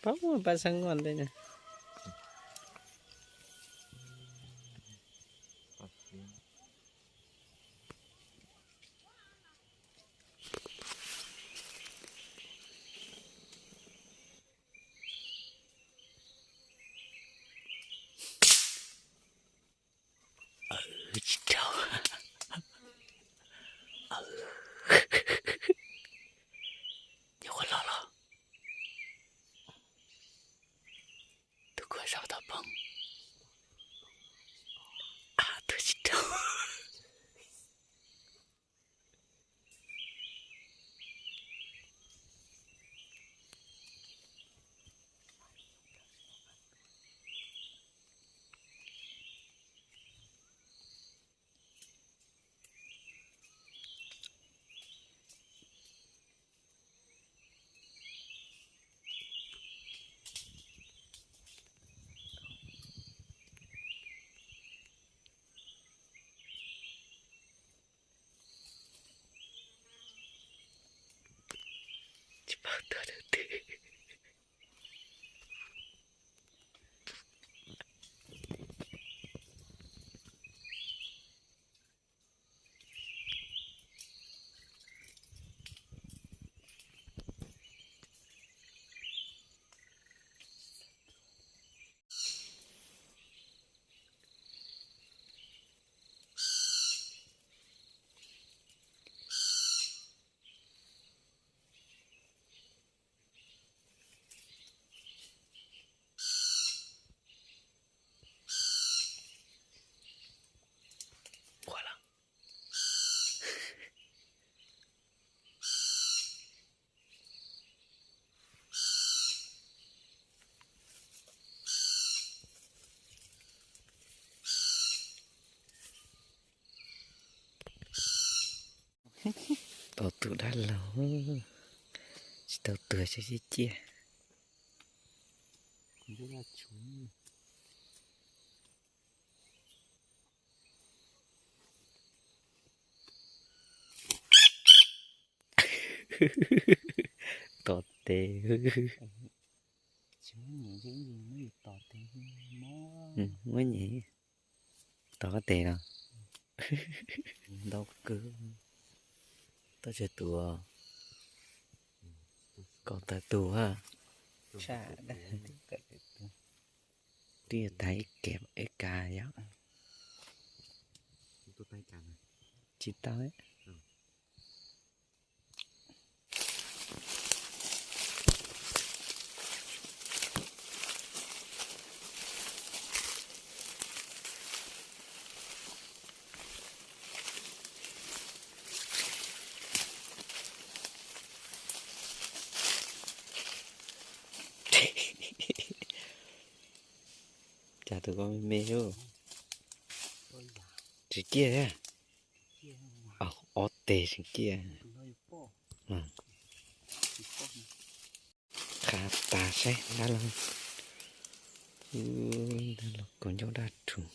Pab muaj pab xab nkuaj ntej na. Tsis raug. Nyuam qhuav los los. Tus kua zaub tau poob. Tus tsis raug. Tsis paub tuaj rau twg. Tau tus dab laug, tsis tau tuag tsis ciaj ciaj. Tom tes. Muab nyem, tom tes no. Ntau kawg. Tau tsawg tus? Kaum tawm tus ha. Twb yuav tag ib ke ib ka yom. Tsis tau. Cas tus ko me me ub. Tseem ciaj thiab. Ob tes tseem ciaj. Qhav tas saib dab laug. Dab laug kaus ncauj daj rhuv.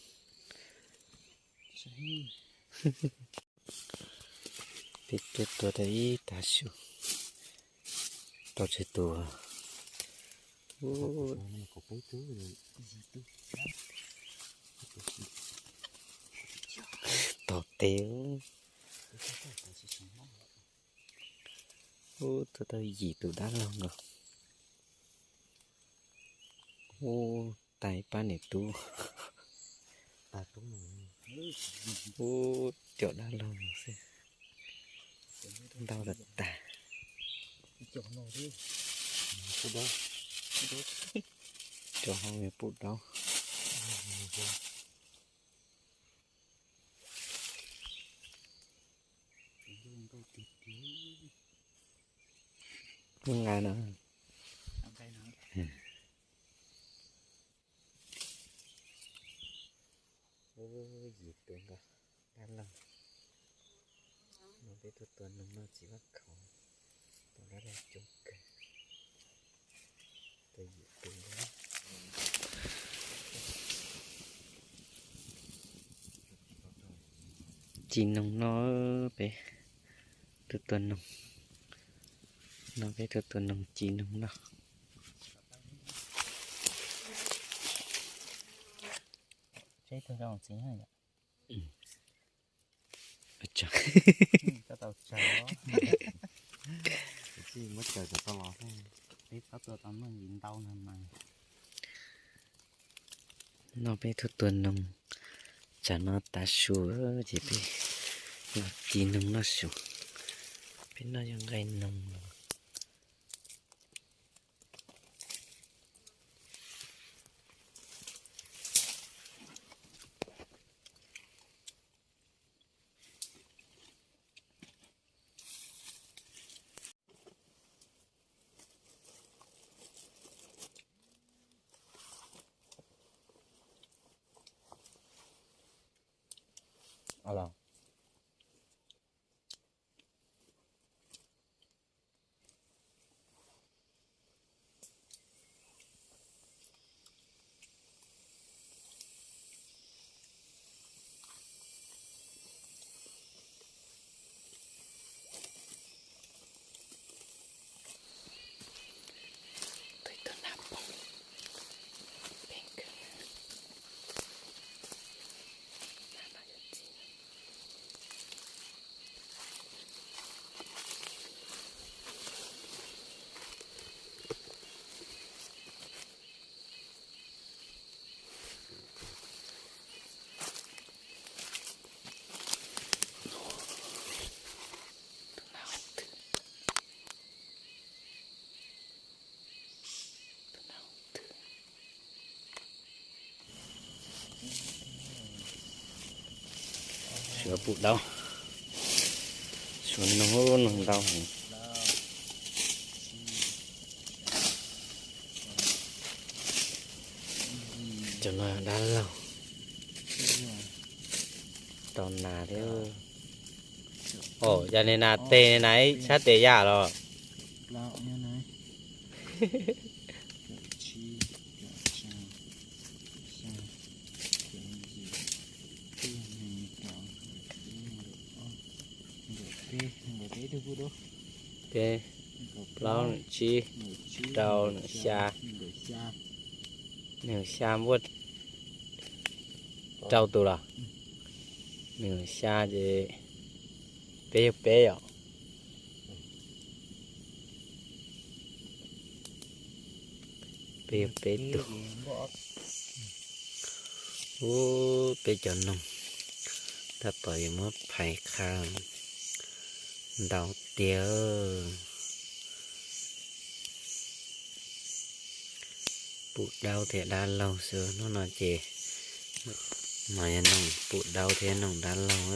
Peb tuaj tua tau ib tav su, tau tsawg tus? Tom tes. Ub, tua tau yim tus dab laug nkaus. Ub, tag ib pab niam tub. Ub, cov dab laug xwb. Ntau tas tas. Cov hauv yog pub daub. Muaj nqa no. Yim tus nkaus dab laug. No peb tuaj tua noog noj txiv vaj khaum, tua dab laug coob kawg. Tua yim tus. Ci noog no peb tuaj tua noog. No peb tuaj tua noog ci noog noj. No peb tuaj tua noog, tsam no tav su ces peb ci noog noj su. Peb noj yog nqaij noog los. Suav pum daub, suav noog, noog ntau heev. Cov no dab laug, tau nas thiab. Os, yog niag nas tes, niag nas ib sab tes yaj los. Peb, plaub, tsib, rau, xya. Nees xya npuaj rau tus los? Nees xya ces peb yog peb yom. Peb yog peb tug. Ub, peb cov noog tab tom yuav muab phais qha ntau tiag. Pum daub thiab dab laug xwb, hnub no ces mas yog noog pum daub thiab noog dab laug.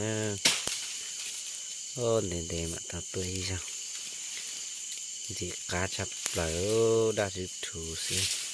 Ntev ntev mam tau tuaj ib zaug. Ntxim qab tshaj plaws, daj tsw rhuv xwb.